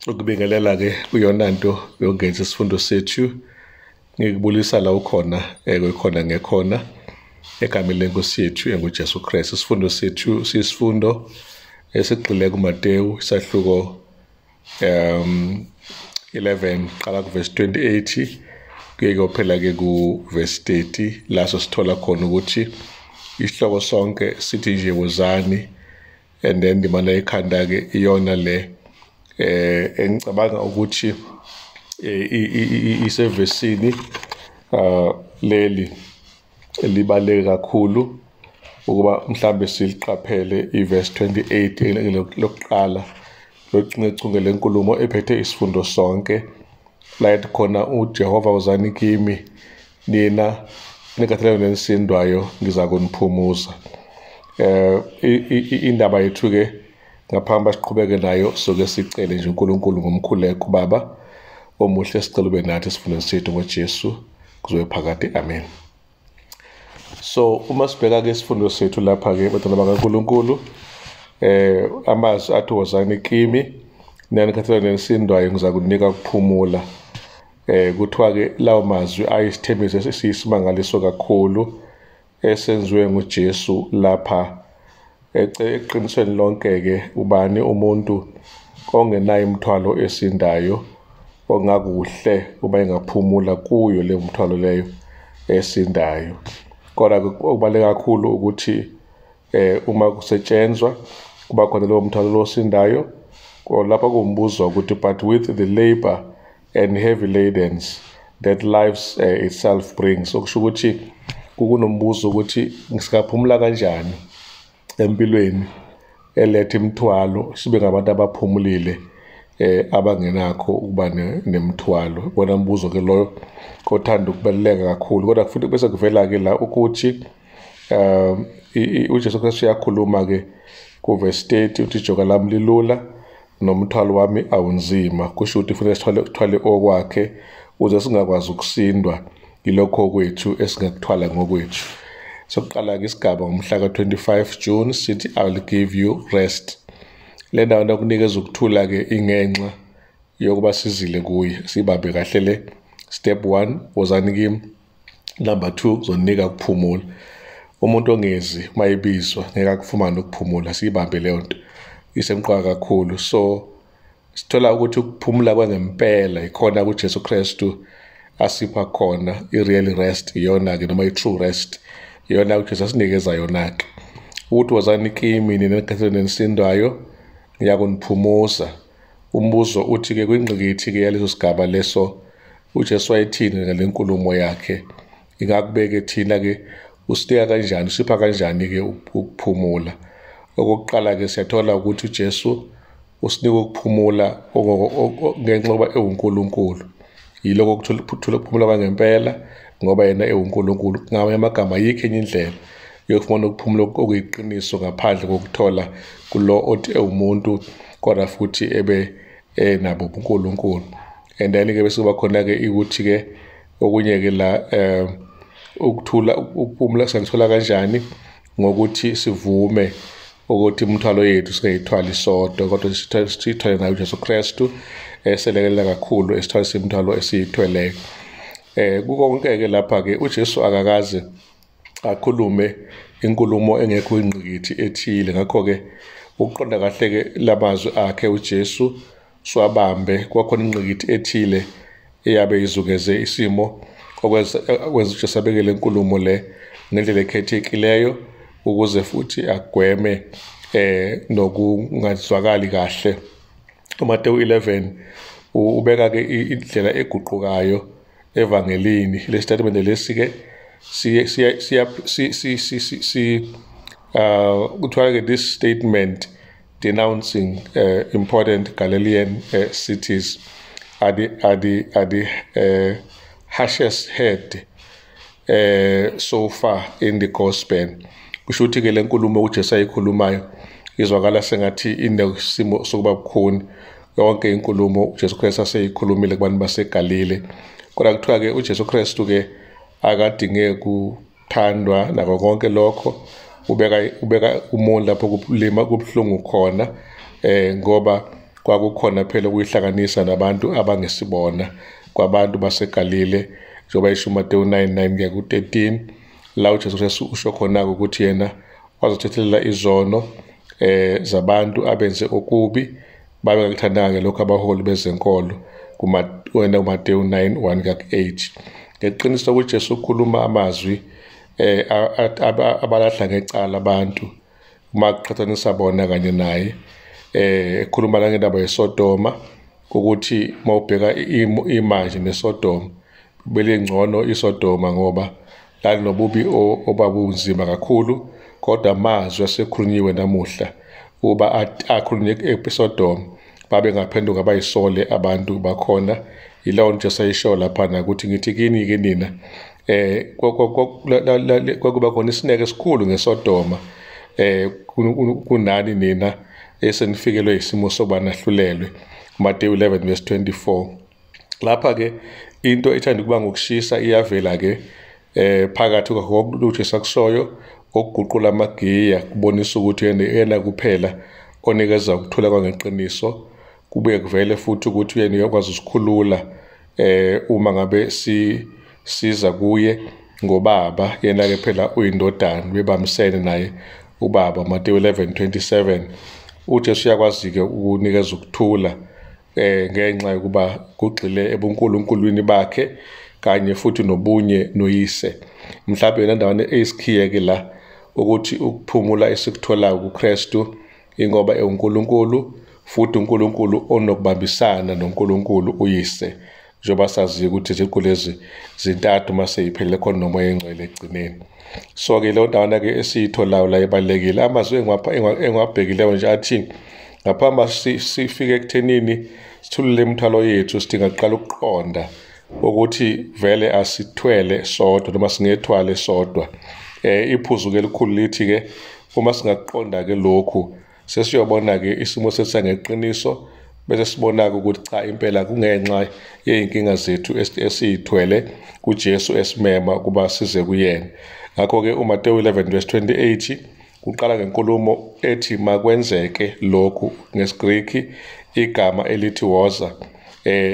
Ukubingelela ke kuyona nto yongenza isifundo sethu. Ngikubulisa la ukhona, ekukhona ngekhona egameni lenkosi yethu enguJesu Kristu. Isifundo sethu sisifundo esigxile kuMateyu isahluko 11 qala kuverse 28 kuye kuyophela ke kuverse 30, laso sithola khona ukuthi isihloko sonke sithi nje wozani, and then ndimana ekhanda ke iyona le engicabanga ukuthi isevesini leli libaluleke kakhulu ukuba mhlambe siliqaphele, iverse 28 lokuqala lochungechunge lenkulumo ephethe isifundo sonke, la ethi khona uJehova, "Wozani kimi nina nikhathalele nenisindwayo, ngiza kuniphumuza." Indaba yethu ke ngaphambi siqhubeke nayo, soke sicele nje uNkulunkulu ngomkhuleko. Baba omuhle, sicela ube nathi esifundweni sethu ngoJesu kuzobe phakade, amen. So uma sibheka ke isifundo sethu lapha ke, bantwana bakaNkulunkulu, amazwi athi, "Wozani kimi nani khathalele nenisindwayo, ngiza kunika ukuphumula," kuthiwa ke lawo mazwi ayisithembiso esiyisimangaliso kakhulu esenziwe nguJesu lapha. Eqinisweni lonke ke, ubani umuntu ongenayo imithwalo esindayo ongakuhle uma engaphumula kuyo le mthwalo leyo esindayo? Kodwa okubaluleke kakhulu ukuthi uma kusetshenzwa kuba khona lowo mthwalo losindayo. Lapha kuwumbuzo ukuthi, "But with the labor and heavy ladens that life itself brings," okusho ukuthi kunombuzo ukuthi singaphumula kanjani empilweni eletha imithwalo, sibe ngabantu abaphumulile abangenakho ukuba nemithwalo. Bona mbuzo ke loyo othanda ukubaluleka kakhulu. Kodwa futhi bese kuvela ke la ukuthi uJesu Kristu uyakhuluma ke kuverse 30, uthi, "Ijoka lami lilula nomthwalo wami awunzima." Kusho ukuthi kufanele sithwale okwakhe ukuze singakwazi ukusindwa yilokho kwethu esingakuthwala ngokwethu. Sokuqala-ke isigaba ngomhla ka-25 June sithi, "I will give you rest." Le ndawo nakunikeza ukuthula-ke ingenxa yokuba sizile kuye. Sibambe kahle le step 1, wozani kimi. Number 2, zonika ukuphumula. Umuntu ongezi mayebizwa ngeke akufumane ukuphumula. Siyibambe leyo nto, isemqoka kakhulu. So sithola ukuthi ukuphumula kwangempela ikhona kuJesu Kristu asipha khona. I-real rest iyona-ke, noma i-true rest iyona uJesu asinikeza yona-ke, ukuthi, "Wozani kimi nina enikhathele nenisindwayo, ngiyakuniphumuza." Umbuzo uthi-ke, kwingqikithi-ke yaleso sigaba leso, uJesu wayethini ngale nkulumo yakhe? Ingakubeke thina-ke, usinika kanjani, usipha kanjani-ke ukuphumula? Okokuqala-ke, siyathola ukuthi uJesu usinika ukuphumula ngenxa yokuba ewuNkulunkulu. Yiloko ukuthola ukuphumula kwangempela ngoba yena ewuNkulunkulu. Ngamanye amagama, ayikho enye indlela yokufumana ukuphumula okuyiqiniso ngaphandle kokuthola kulo othi ewumuntu kodwa futhi ebe enabo ubuNkulunkulu. And then-ke bese kuba khona-ke ukuthi-ke okunye-ke la, ukuthula, ukuphumula singakuthola kanjani? Ngokuthi sivume ukuthi imithwalo yethu singayithwali sodwa, kodwa siyithwale naye uJesu Kristu, eselekelela kakhulu esithwalisa imithwalo esiyithweleyo. Kukonke-ke lapha-ke, uJesu akakaze akhulume inkulumo engekho ingqikithi ethile. Ngakho-ke ukuqonda kahle-ke lamazwi akhe uJesu, siwabambe, kwakhona ingqikithi ethile eyabe izungeze isimo okwenza uJesu abekele inkulumo le ngendlela ekhethekileyo, ukuze futhi agweme nokungazwakali kahle. uMateyu 11 ubeka ke indlela eguqukayo evangelini. Le statement lesi ke siya siya si si si si kuthiwa ke, "This statement denouncing important Galilean cities are the harshest heard so far in the gospel." Kusho ukuthi ke le nkulumo uJesu ayikhulumayo izwakala sengathi inesimo sokuba bukhuni, yonke inkulumo uJesu Kristu aseyikhulumile kubantu baseGalile. Kodwa kuthiwa ke uJesu Kristu ke akadinge kuthandwa nako konke lokho, ubeka umuntu lapho kulima kubuhlungu khona, ngoba Kwakukhona phela ukuyihlanganisa nabantu abangesibona kwabantu baseGalile, njengoba isho uMateyu 9:9 kuya ku-13, la uJesu Kristu usho khona ukuthi yena wazothethelela izono zabantu abenze okubi, babengakuthandanga lokho abaholi bezenkolo, kuwena uMateyu 9:1 kuya ku-8. Ngeqiniso uJesu ukhuluma amazwi abalahla ngecala abantu uma kuqhathanisa bona kanye naye, ekhuluma nangendaba yeSodoma, ukuthi mawubheka imanje neSodoma, belingcono iSodoma ngoba lalinobubi obabunzima kakhulu, kodwa amazwi asekhulunyiwe namuhla uba akhulunywe eSodoma babengaphenduka bayisole abantu bakhona. Yilawo nje sayisho laphana ukuthi ngithi kini ke nina kwakuba khona isineke esikhulu ngeSodoma kunani nina esenifikelwe isimo sokuba nahlulelwe, Mateyu 11 verse 24. Lapha ke into ethanda ukuba ngokushisa iyavela ke phakathi kwakho konke uJesu akushoyo, okuguqula amagiya kubonisa ukuthi yena kuphela onikeza ukuthula kwangeqiniso. Kubuye kuvele futhi ukuthi yena uyakwazi ukusikhulula uma ngabe siza kuye ngobaba, yena ke phela uyindodana, bebambisene naye ubaba, Mateyu 11:27. uJesu uyakwazi ke ukunikeza ukuthula ngenxa yokuba kugxile ebunkulunkulwini bakhe kanye futhi nobunye noyise. Mhlawumbe yena ndawana eyisikhiye ke la ukuthi ukuphumula esikutholayo kuKristu ingoba eUNkulunkulu, futhi uNkulunkulu onokubambisana noNkulunkulu uyise, njengoba sazi ukuthi iziqu lezi zintathu mase iphelele khona noMoya oNgcwele egcineni. So ke leyo ndawana ke esiyitholayo la ibalulekile. Amazwi engiwabhekileyo nje athi ngaphambi sifike ekuthenini sithulule imithwalo yethu, sidinga kuqala ukuqonda ukuthi vele asithwele sodwa noma singethwale sodwa. Iphuzu ke elikhulu lithi ke uma singaqonda ke lokhu, sesiyobona ke isimo sethu sangeqiniso, bese sibona ukuthi cha impela kungenxa yey'nkinga zethu esiyithwele kuJesu esimema ukuba size kuyena. Ngakho ke uMateyu 11 verse 28 kuqala ngenkulumo ethi makwenzeke lokhu. NgesiGriki igama elithi woza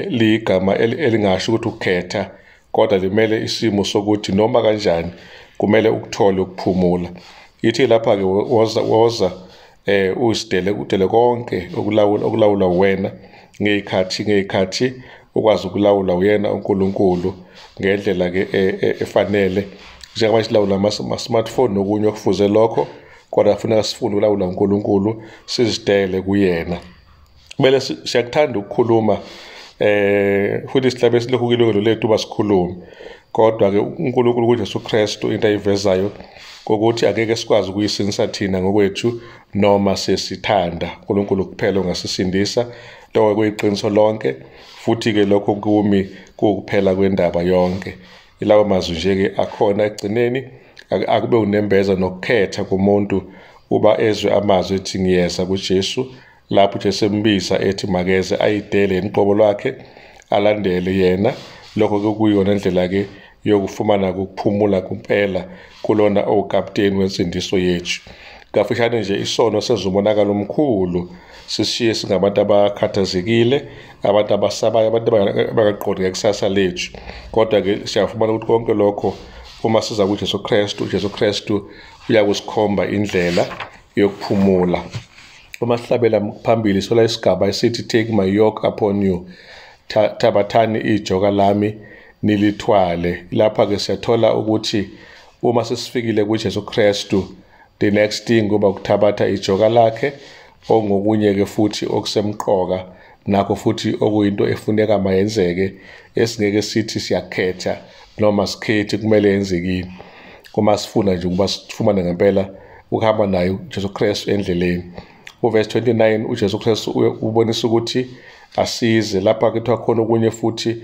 liyigama elingasho ukuthi ukukhetha, kodwa limele isimo sokuthi noma kanjani kumele ukuthole ukuphumula. Ithi lapha ke woza, woza usidele udele konke okulawula wena ngeyikhathi ukwazi ukulawula uyena uNkulunkulu ngendlela ke efanele, njengoba silawula ama-smartphone nokunye okufuze lokho, kodwa kufuneka sifunde ukulawula uNkulunkulu, sizidele kuyena. Kumele siyakuthanda ukukhuluma futhi sihlabe silokhu kulungelo lethu basikhulume, kodwa ke uNkulunkulu kuJesu Kristu into ayivezayo ukuthi angeke sikwazi ukuyisindisa thina ngokwethu noma sesithanda. uNkulunkulu kuphela ongasisindisa, lokho kuyiqiniso lonke, futhi ke lokho kumi kukuphela kwendaba yonke. Ilawo mazwi nje ke akhona ekugcineni, akube unembeza nokukhetha kumuntu uba ezwe amazwi ethi ngiyeza kuJesu, lapho uJesu embiza ethi makeze ayidele yena uqobo lwakhe alandele yena. Lokho ke kuyiyona ndlela ke yokufumana ukuphumula kuphela kulona owukapteni wensindiso yethu. Kafushane nje, isono sezobonakala omkhulu sishiye singabantu abakhathazekile, abantu abasabayo, abantu abangaqondi ngekusasa lethu. Kodwa ke siyafumana ukuthi konke lokho uma siza kuJesu Kristu, uJesu Kristu uyakusikhomba indlela yokuphumula. Uma sihlabela phambili sola isigaba esithi take my yoke upon you, thabathani ijoka lami nilithwale. Lapha ke siyathola ukuthi uma sesifikile kuJesu Kristu, the next thing kuba ukuthabatha ijoka lakhe, ongokunye ke futhi okusemqoka nakho futhi okuyinto efuneka mayenzeke, esingeke sithi siyakhetha noma sikhethi, kumele yenzekile uma sifuna nje ukuba sifumane ngempela ukuhamba naye uJesu Kristu endleleni. Uverse 29 uJesu Kristu ubonisa ukuthi asize lapha kuthiwa khona okunye futhi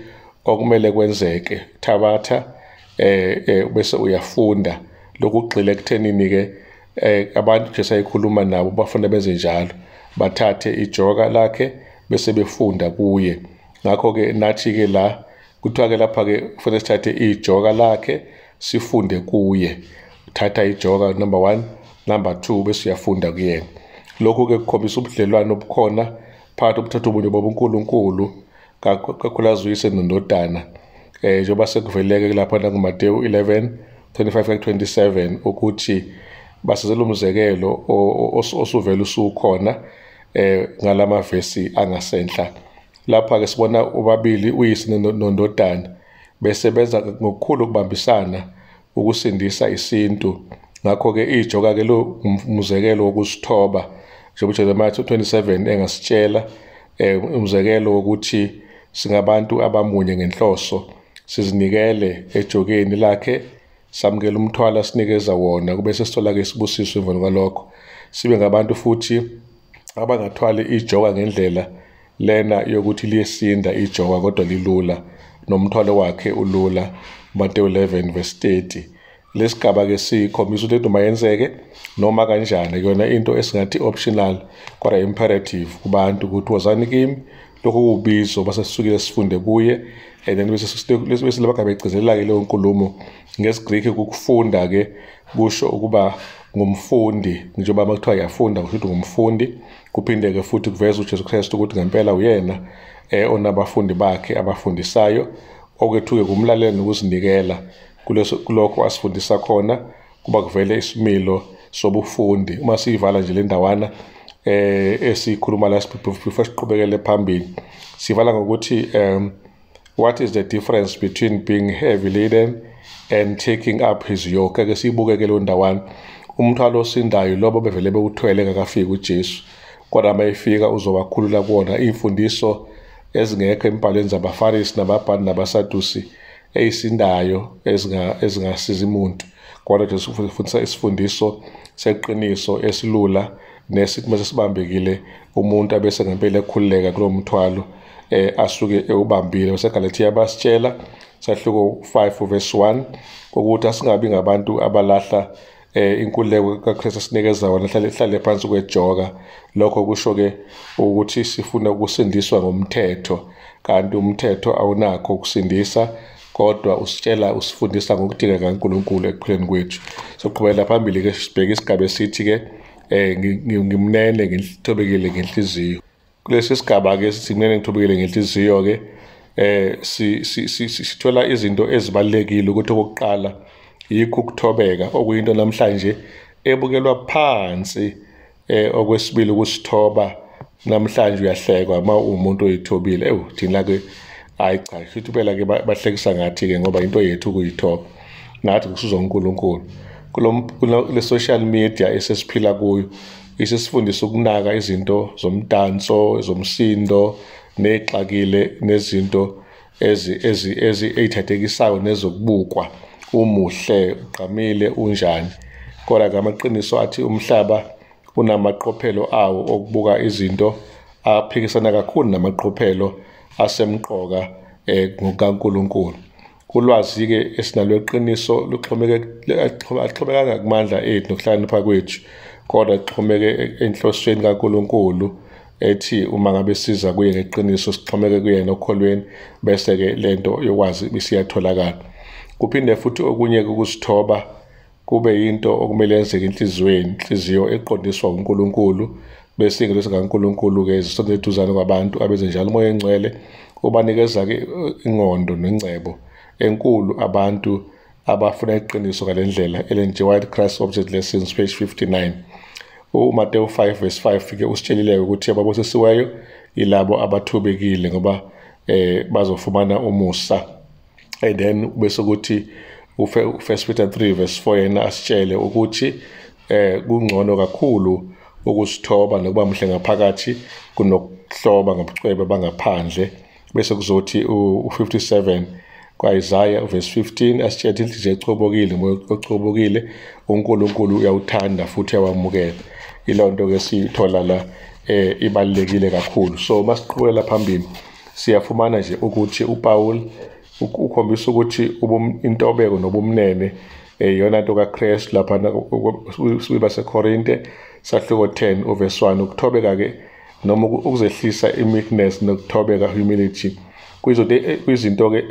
okumele kwenzeke, thabatha bese uyafunda. Lokugxila ekuthenini ke abantu Jesu ayikhuluma nabo bafuna benze njalo, bathathe ijoka lakhe bese befunda kuye. Ngakho ke nathi ke la kuthiwa ke lapha ke kufanele sithathe ijoka lakhe sifunde kuye. Thatha ijoka number 1, number 2 bese uyafunda kuyena. Lokhu ke kukhombisa ubudlelwano obukhona phakathi kobuthathu bunye bobuNkulunkulu, kakhulukazi uyise nendodana. Njengoba sekuveleke lapha nakuMateyu 11:25-27 ukuthi basizela umzekelo osuvela usukhona ngalamavesi angasenhla. Lapha ke sibona ubabili uyise nondodana besebenza ngokukhulu ukubambisana ukusindisa isintu. Ngakho-ke ijoka-ke lo umzekelo wokusithoba, njengoba uJeremiah 27 engasitshela, umzekelo wokuthi singabantu abamunye ngenhloso, sizinikele ejokeni lakhe, samukele umthwalo asinikeza wona, kube sesithola-ke isibusiso emva kwalokho. Sibe ngabantu futhi abangathwali ijoka ngendlela lena yokuthi liyesinda ijoka, kodwa lilula, nomthwalo wakhe ulula. Mateyu 11 verse 30. Lesigaba-ke sikhombisa ukuthi noma yenzeke noma kanjani, kuyona into esingathi optional kodwa imperative kubantu ukuthi wozani kimi. Lokho kuwubizo basesisukile sifunde kuye, and then bese laba begcizelela-ke leyo nkulumo. NgesiGriki ukufunda-ke kusho ukuba ngumfundi, njengoba makuthiwa uyafunda kusho ukuthi ngumfundi. Kuphinde-ke futhi kuveza uJesu Kristu ukuthi ngempela uyena onabafundi bakhe abafundisayo. Okwethu-ke kumlalela nokuzinikela kulokho asifundisa khona, kuba kuvele isimilo sobufundi. Uma siyivala nje le ndawana esikhuluma la before siqhubekele phambili, sivala ngokuthi what is the difference between being heavy laden and taking up his yoke? Ake siyibuke-ke leyo ndawana. Umthwalo osindayo lobo bevele bewuthwele engakafiki uJesu, kodwa uma efika uzobakhulula kuwona. Iy'mfundiso ezingekho embhalweni zabaFarisi nababhali nabaSadusi eyisindayo ezingasizi umuntu, kodwa Jesu ufundisa isifundiso seqiniso esilula nesithi mase sibambekile umuntu abese ngempela ekhululeka kulo mthwalo asuke ewubambile. BaseGalathiya basitshela sahluko 5 verse 1 ukuthi asingabi ngabantu abalahla inkululeko kaKristu asinikeza wona, hlale phansi kwejoka. Lokho kusho-ke ukuthi sifuna ukusindiswa ngomthetho, kanti umthetho awunakho ukusindisa, kodwa usitshela usifundisa ngokudingeka kaNkulunkulu ekuphileni kwethu. Soqhubekela phambili-ke sibheke isigaba esithi-ke ngimnene ngithobekile ngenhliziyo. Kulesi sigaba-ke sithi ngimnene ngithobekile ngenhliziyo-ke sithola izinto ezibalulekile. Ukuthi okokuqala yikho ukuthobeka, okuyinto namhlanje ebukelwa phansi. Okwesibili ukusithoba, namhlanje uyahlekwa uma uwumuntu oyithobile. Ewu thina-ke hayi cha, futhi phela-ke bahlekisa ngathi-ke ngoba into yethu ukuyithoba, nathi kusizwa uNkulunkulu. Kule social media esesiphila kuyo isesifundisa ukunaka izinto zomdanso, zomsindo ney'xakile, nezinto ey'thathekisayo nezokubukwa, umuhle ugqamile unjani. Kodwa-ke amaqiniso athi umhlaba unamaqophelo awo okubuka izinto aphikisana kakhulu namaqophelo asemqoka ngokukaNkulunkulu. Ulwazi-ke esinalo iqiniso luxhomekanga kumandla ethu nokuhlakanipha kwethu, kodwa luxhomeke enhlosweni kaNkulunkulu ethi uma ngabe siza kuye ngeqiniso sixhomeke kuyena okholweni, bese-ke lento yokwazi isiyatholakala. Kuphinde futhi okunye ukusithoba kube yinto okumele yenzeke enhliziyweni, inhliziyo eqondiswa uNkulunkulu, bese ingelosi kaNkulunkulu-ke zisondele eduzane kwabantu abenze njalo. Umoya Oyingcwele ubanikeza-ke ingqondo nengcebo enkulu abantu abafuna iqiniso ngale ndlela. Ellen G. White, Christ Object Lessons, page 59. UMateyu 5 verse 5 ke usitshelile ukuthi ababusisiweyo yilabo abathobekile, ngoba bazofumana umusa. And then bese kuthi u-1 Peter 3 verse 4 yena asitshele ukuthi kungcono kakhulu ukusithoba nokuba muhle ngaphakathi kunokuhloba ngobucwebe bangaphandle. Bese kuzothi u-57 kwa-Isaiah verse 15 asitshele inhliziyo echobokile, umoya ochobokile uNkulunkulu uyawuthanda futhi uyawamukela. Yileyo nto ke siyithola la ibalulekile kakhulu. So masiqhubekela phambili siyafumana nje ukuthi uPaul ukhombisa ukuthi intobeko nobumnene iyona nto kaKristu lapha baseKorinte sahluko 10 verse 1. Ukuthobeka ke noma ukuzehlisa, i-meekness nokuthobeka, humility, kwizinto ke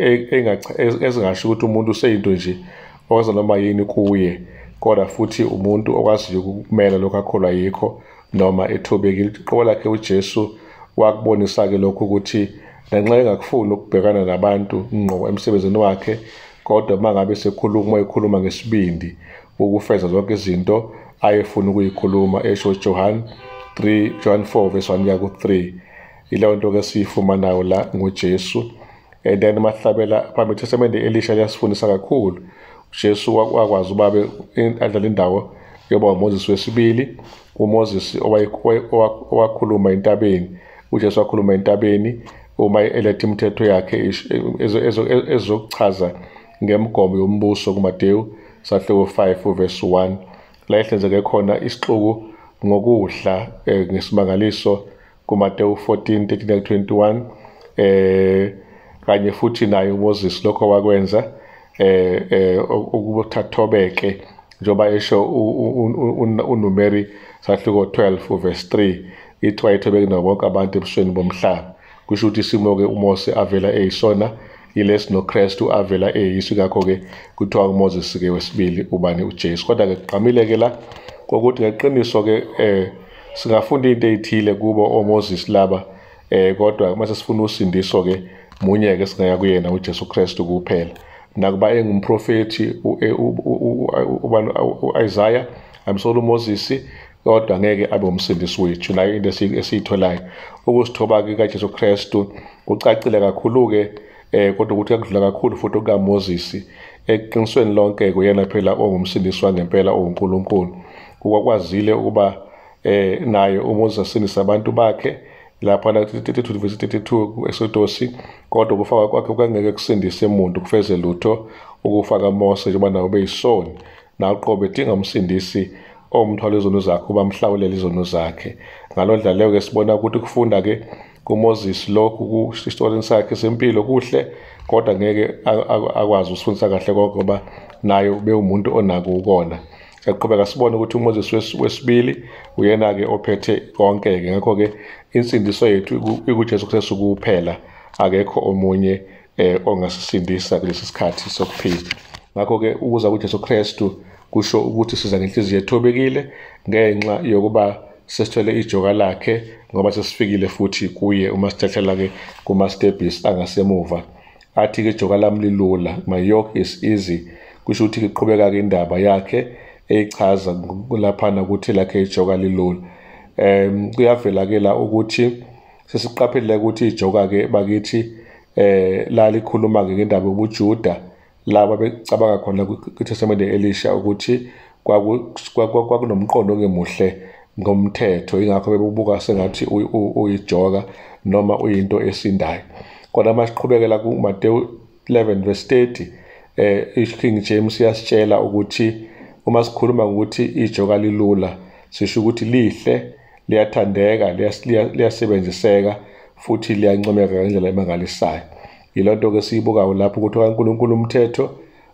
ezingasho ukuthi umuntu useyinto nje okwazi noma yini kuye, kodwa futhi umuntu okwaziyo ukumela lokho akholwa yikho noma ethobekile. Uqobo lakhe uJesu Wakubonisa-ke lokhu ukuthi nanxa engakufuni ukubhekana nabantu ngqo emsebenzini wakhe, kodwa uma ngabe sekhuluma ekhuluma ngesibindi ukufeza zonke izinto ayefuna ukuyikhuluma, esho John 3, John 4 verse 1 kuya ku-3. Yileyo nto-ke esiyifumanayo la ngoJesu. And then mahlabela phambi Testamente elisha liyasifundisa kakhulu. uJesu wakwazi ubabe adlala indawo yoba uMoses wesibili, uMoses owakhuluma entabeni. uJesu wakhuluma entabeni uma eletha imithetho yakhe ezokuchaza ngemigomo yombuso kuMateyu sahluko 5 verse 1, la ehlenzeke khona isixuku ngokudla ngesimangaliso kuMateyu 14:13-21. Kanye futhi naye uMoses lokho wakwenza ukuthathobeke njengoba esho uNumeri sahluko 12 verse 3, ithi wayethobeke nabo bonke abantu ebusweni bomhlaba. Kusho ukuthi isimo-ke uMose avela eyisona yilesi noKristu avela eyiso, ngakho-ke kuthiwa uMoses-ke wesibili ubani? uJesu. Kodwa-ke kugqamile-ke la kokuthi ngeqiniso-ke singafunda into ey'thile kubo oMoses laba, kodwa uma sesifuna usindiso-ke munye-ke singaya kuyena uJesu Kristu kuphela. Nakuba engumprofethi u-Isaya amsola uMoses, kodwa ngeke abe umsindisi wethu. Nayo into esiyitholayo ukusithoba-ke kaJesu Kristu kucacile kakhulu-ke, kodwa ukuthi kuyakudlula kakhulu futhi okukaMoses. Eqinisweni lonke kuyena phela ongumsindisi wangempela owuNkulunkulu. Ukwazile ukuba naye uMoses asindise abantu bakhe lapha na 32 verse 32 ku-Exodus, kodwa ukufaka kwakhe kwangeke kusindise umuntu kufeze lutho ukufaka Mose, njengoba nawo beyisoni nawuqobo edinga umsindisi omthwalo izono zakhe ubamhlawulela izono zakhe. Ngaloo ndlela leyo-ke sibona ukuthi kufunda-ke kuMoses lokhu kusistorini sakhe sempilo kuhle, kodwa ngeke akwazi ukusifundisa kahle konke ngoba naye ube umuntu onako ukona. Siyaqhubeka sibone ukuthi uMoses wesibili uyena-ke ophethe konke-ke. Ngakho-ke insindiso yethu ikuJesu Kristu kuphela, akekho omunye ongasisindisa kulesi sikhathi sokuphila. Ngakho-ke ukuza kuJesu Kristu kusho ukuthi siza ngenhliziyo ethobekile ngenxa yokuba sesithwele ijoka lakhe, ngoba sesifikile futhi kuye uma sithethela-ke kuma-stebhisi angasemuva. Athi-ke ijoka lami lilula, my yoke is easy. Kusho ukuthi iqhubeka-ke indaba yakhe eyichaza laphana ukuthi lakhe ijoka lilula. Kuyavela-ke la ukuthi sesiqaphelile ukuthi ijoka-ke bakithi lalikhuluma-ke ngendaba yobuJuda, laba becabanga khona kwiTestamente elisha ukuthi kwakunomqondo ongemuhle ngomthetho, ingakho bebubuka sengathi uyijoka noma uyinto esindayo. Kodwa masiqhubekela kuMateyu 11 verse 30, iKing James iyasitshela ukuthi uma sikhuluma ngokuthi ijoka lilula, sisho ukuthi lihle, liyathandeka, liyasebenziseka futhi liyancomeka ngendlela emangalisayo. Yiloo nto-ke siyibukayo lapho ukuthi kaNkulunkulu umthetho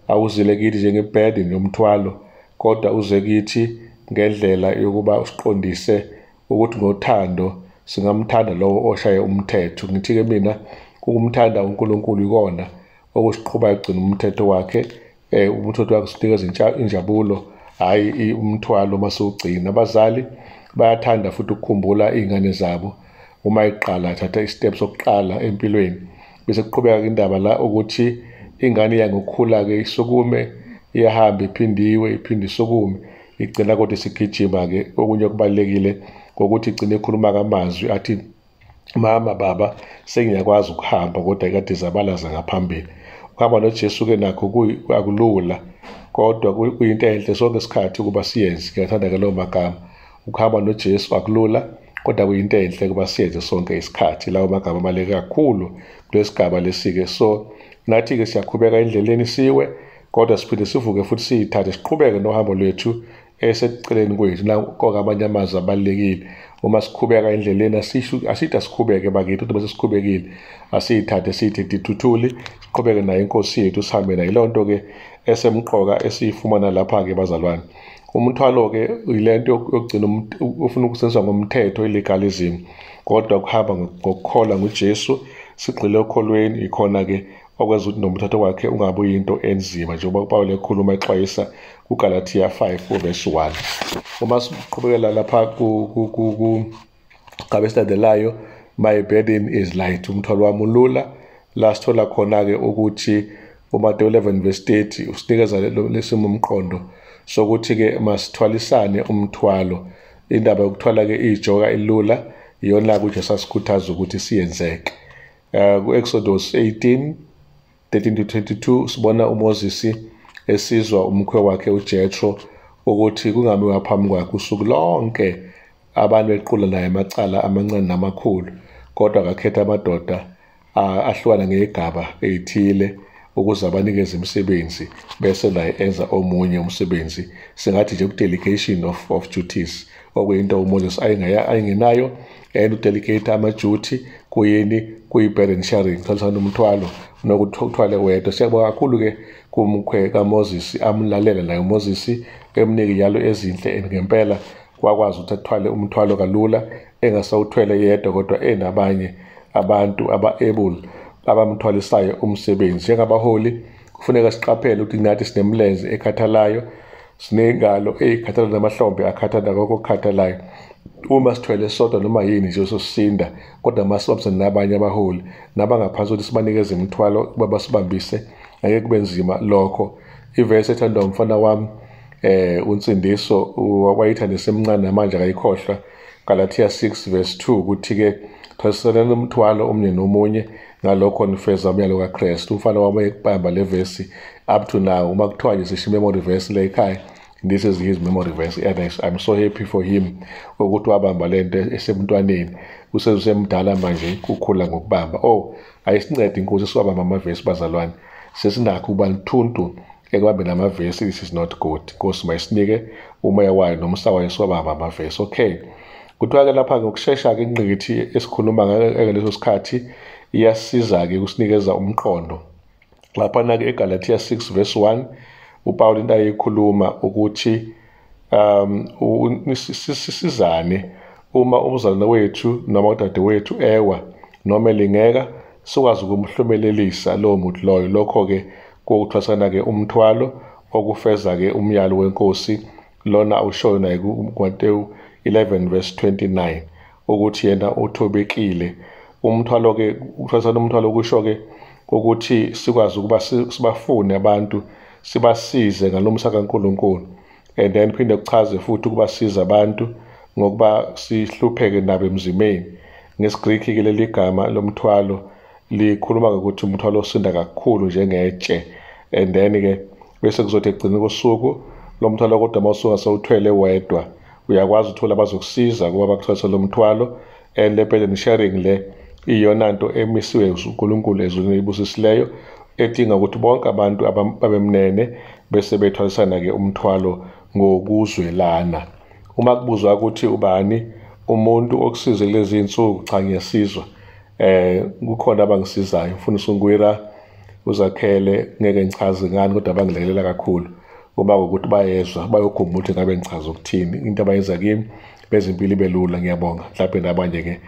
awuzile kithi njengebhedi nomthwalo, kodwa uze kithi ngendlela yokuba usiqondise ukuthi ngothando singamthanda lowo oshaye umthetho. Ngithi-ke mina ukumthanda uNkulunkulu ikona okusiqhuba ekugcina umthetho wakhe. Umthetho wakhe usinikeza injabulo, hhayi umthwalo uma siwugcina. Abazali bayathanda futhi ukukhumbula iy'ngane zabo uma iqala thatha isitephu sokuqala empilweni. Bese kuqhubeka indaba la ukuthi ingane iya ngokukhula-ke isukume, iyahamba iphindiwe, iphinde isukume, igcina kodwa isigijima-ke. Okunye okubalulekile ngokuthi igcine ikhuluma amazwi athi mama, baba, sengiyakwazi ukuhamba, kodwa kade zabalaza ngaphambili. Ukuhamba noJesu-ke nakho akulula, kodwa kuyinto enhle sonke isikhathi ukuba siyenze. Ngiyathanda-ke lawo magama, ukuhamba noJesu akulula, kodwa kuyinto enhle ukuba siyenze sonke isikhathi. Lawo magama abaluleke kakhulu kulesigaba lesi-ke. So nathi-ke siyaqhubeka endleleni siwe, kodwa siphinde sivuke futhi siyithathe siqhubeke nohambo lwethu eseceleni kwethu. Nakho amanye amazwi abalulekile uma siqhubeka endleleni, asithi asiqhubeke bakithi, kodwa bese siqhubekile asiyithathe siyithi dithuthuli, siqhubeke nayo inkosi yethu, sihambe nayo. Leyo nto-ke esemqoka esiyifumana lapha-ke bazalwane. Umthwalo-ke yile nto yokugcina ufuna ukusetshenziswa ngomthetho, i-legalism, kodwa ukuhamba ngokukholwa nguJesu, sigxile okholweni, ikhona-ke okwenza ukuthi nomthetho wakhe ungabi uyinto enzima, njengoba uPawulu ekhuluma exwayisa kuGalathiya 5 verse 1. Uma siqhubekela lapha kusigaba esilandelayo My burden is light, umthwalo wami ulula. La sithola khona-ke ukuthi uMateyu 11 verse 30 usinikeza lesimo umqondo sokuthi-ke masithwalisane umthwalo. Indaba yokuthwala-ke ijoka ilula iyona-ke uJesu asikhuthaza ukuthi siyenzeke. Ku-Exodus 18 13 to 22 sibona uMoses esizwa umkhwe wakhe uJethro ukuthi kungamiwa phambi kwakhe usuku lonke, abantu bequla naye amacala amancane namakhulu, kodwa akakhetha amadoda ahlukana ngegaba eyithile ukuze abanikeze imisebenzi, bese naye enza omunye umsebenzi. Singathi nje ku-delegation of duties, okuyinto uMoses ayengenayo, and udelegate ama-duty kuyini? Kuyi-burden sharing, kuthwalisana umthwalo nokuthi uthwale wedwa. Siyabonga kakhulu-ke kumkhwe kaMoses, amlalela naye uMoses, emnike iyalo ezinhle, and ngempela kwakwazi ukuthi athwale umthwalo kalula, engasawuthwele yedwa kodwa enabanye abantu aba-able abamthwalisayo umsebenzi. Njengabaholi kufuneka siqaphele ukuthi nathi sinemlenze ekhathalayo, sinengalo ey'khathala, namahlombe akhathala, konke okukhathalayo. Uma sithwele sodwa noma yini nje sosisinda, kodwa uma sibambisene nabanye abaholi nabangaphansi ukuthi sibanikeze imithwalo ukuba basibambise, ngeke kube nzima lokho. Ivesi ethandwa umfana wami uNsindiso, wayithanda esemncane, namanje akayikhohlwa, Galatia 6 verse 2, ukuthi-ke thwalisanani umthwalo omunye nomunye, ngalokho nifeza umyalo kaKristu. Umfana wami wayekubamba le vesi up to now. Uma kuthiwa nje sisho memory verse la ekhaya, this is his memory verse, and I'm so happy for him ukuthi wabamba lento esemntwaneni, usesemdala manje, kukhula ngokubamba. Oh, ayisincede inkosi siwabamba amavesi bazalwane, sesinakho ukuba lithuntu ekubambeni amavesi. This is not good. Inkosi mayisinike umoya wayo nomsa wayo siwabamba amavesi. Okay, kuthiwa-ke lapha ngokushesha-ke ingqikithi esikhuluma ngaleso sikhathi iyasiza-ke ukusinikeza umqondo. Laphana-ke eGalatia 6 verse 1, uPaul into ayeyikhuluma ukuthi sisizane uma umzalwane wethu noma udadewethu ewa noma elingeka, sikwazi ukumhlumelelisa lowo muntu loyo. Lokho-ke kuwukuthwasana-ke umthwalo, okufeza-ke umyalo wenkosi lona awushoyo naye kuMateyu 11 verse 29 ukuthi yena uthobekile. Umthwalo-ke, ukuthwasana umthwalo kusho-ke ukuthi sikwazi ukuba sibafune abantu, sibasize ngalomsa kaNkulunkulu, and then phinde kuchaze futhi ukubasiza abantu ngokuba sihlupheke nabo emzimeni. NgesiGriki-ke leli gama lomthwalo likhuluma ngokuthi umthwalo osinda kakhulu njengetshe, and then-ke bese kuzothi ekugcineni kosuku lo mthwalo, kodwa uma usungasewuthwele wedwa, uyakwazi ukuthola abazokusiza ukuba bakuthwalise lo mthwalo. And le burden sharing le iyona nto emisiwe uNkulunkulu ezulwini elibusisileyo, edinga ukuthi bonke abantu babemnene bese bethwalisana-ke umthwalo ngokuzwelana. Uma kubuzwa ukuthi ubani umuntu okusize kulezi insuku, cha, ngiyasizwa, kukhona abangisizayo, mfundisi uNgwira, uZakhele, ngeke ngichaze ngani, kodwa bangilekelela kakhulu uma ukuthi bayezwa bayoguma ukuthi ngabe ngichaza ukuthini. Into abayenza kimi bezimpilo ibe lula, ngiyabonga. Mhlawumbe nabanye-ke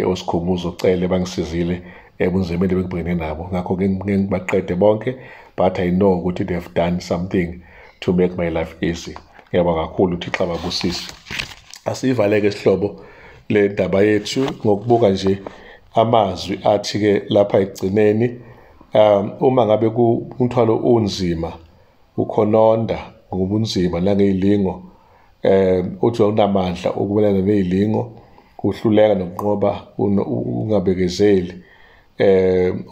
osikhumuzo Cele bangisizile ebunzimeni ebengibhekene nabo, ngakho-ke ngeke ngibaqede bonke, but I know ukuthi they have done something to make my life easy. Ngiyabonga kakhulu, uThixo ababusise. Asiyivaleke sihlobo le ndaba yethu ngokubuka nje amazwi athi-ke lapha ekugcineni, uma ngabe umthwalo unzima, ukhononda ngobunzima nangey'lingo, uthi awunamandla ukumelana ney'lingo, uhluleka nokunqoba, ungabekezeli,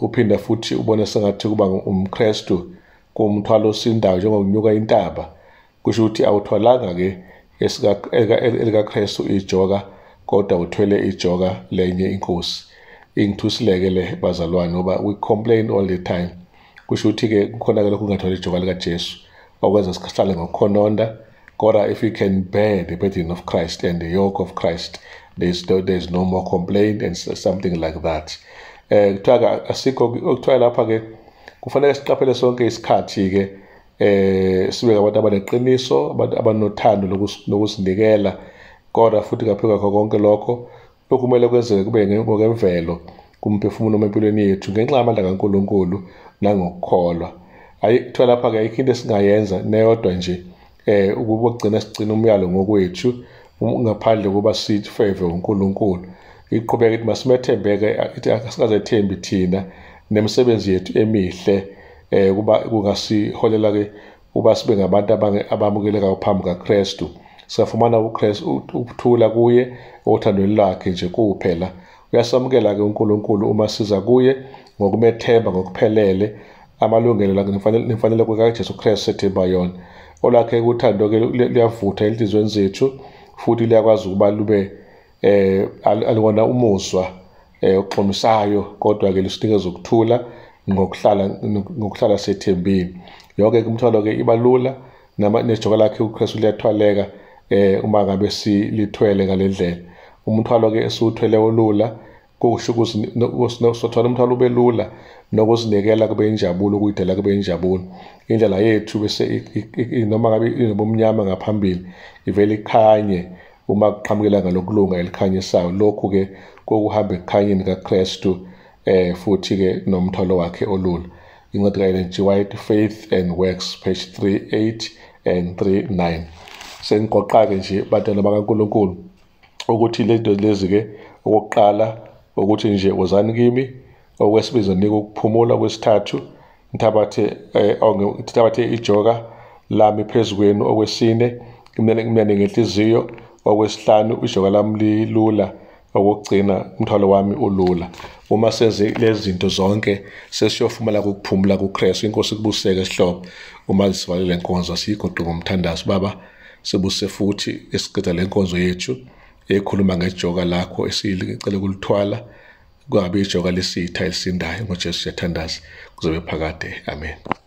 uphinda futhi ubone sengathi kuba umKristu kumthwalo osindayo njengokunyuka intaba, kusho ukuthi awuthwalanga-ke elikaKristu ijoka, kodwa uthwele ijoka lenye inkosi. Ingithusileke le bazalwane, ngoba we complain all the time. Kusho ukuthi-ke kukhona-ke lokhu kungathwala ijoka likaJesu okwenza sihlale ngokukhononda. Kodwa if you can bear the burden of Christ and the yoke of Christ, there is no more complaint and something like that. Kuthiwa asikho okuthiwa lapha-ke kufanele siqaphele sonke isikhathi-ke, sibe abantu abaneqiniso, abantu abanothando lokuzinikela, kodwa futhi ngaphezu kwakho konke lokho, lokhu kumele kwenzeke kube ngokwemvelo kumphefumulo noma empilweni yethu ngenxa yamandla kaNkulunkulu nangokukholwa. Ayi, kuthiwa lapha-ke ayikho into esingayenza neyodwa nje ukugcina sigcina umyalo ngokwethu ngaphandle kokuba sifeve uNkulunkulu. Iqhubeka ithi masimethembeke, ithi asingazethembi thina nemisebenzi yethu emihle, kuba kungasiholela ke uba sibe ngabantu abamukelekayo phambi kaKristu. Siyafumana uKristu ukuthula kuye othandweni lwakhe nje kuphela. Uyasamukela ke uNkulunkulu uma siza kuye ngokumethemba ngokuphelele, amalungelo nemfanelo kaJesu Kristu sethemba yona. Olwakhe uthando ke luyavutha enhliziyweni zethu, futhi liyakwazi ukuba lube aliwona umuzwa oxhumisayo, kodwa ke lusinikeza ukuthula ngokuhlala sethembeni. Yonke imithwalo ke iba lula, nejoka lakhe uKristu liyathwaleka uma ngabe silithwele ngalendlela. Umthwalo ke esiwuthwele olula kusho ukuthi sothwala umthwalo ube lula, nokuzinikela kube injabulo, ukuyidela kube injabulo. Indlela yethu bese noma ngabe inobumnyama ngaphambili ivele ikhanye uma kuqhamukela ngalokulunga elikhanyisayo. Lokhu ke kokuhamba ekukhanyeni kaKristu, futhi ke nomthwalo wakhe olula. Incwadi ka-Ellen G. White, Faith and Works, page 38 and 39. Sengiqoqa ke nje bantwana bakaNkulunkulu ukuthi lento lezi ke, okokuqala ukuthi nje wozani kimi, okwesibili nika ukuphumula, okwesithathu ngithabathe ijoka lami phezu kwenu, okwesine kumnene ngenhliziyo, okwesihlanu ijoka lami lilula, okugcina umthwalo wami ulula. Uma senze lezi zinto zonke sesiyofumana ukuphumula kuKristu. Inkosi ikubuseke sihlobo. Uma sivalele lenkonzo siyigoqe ngomthandazo. Baba, sibuse futhi esiqeda lenkonzo yethu ekhuluma ngejoka lakho esicela ukulithwala, kungabi ijoka lesitha elisindayo. NgoJesu siyathandaza kuzobe phakade. Amen.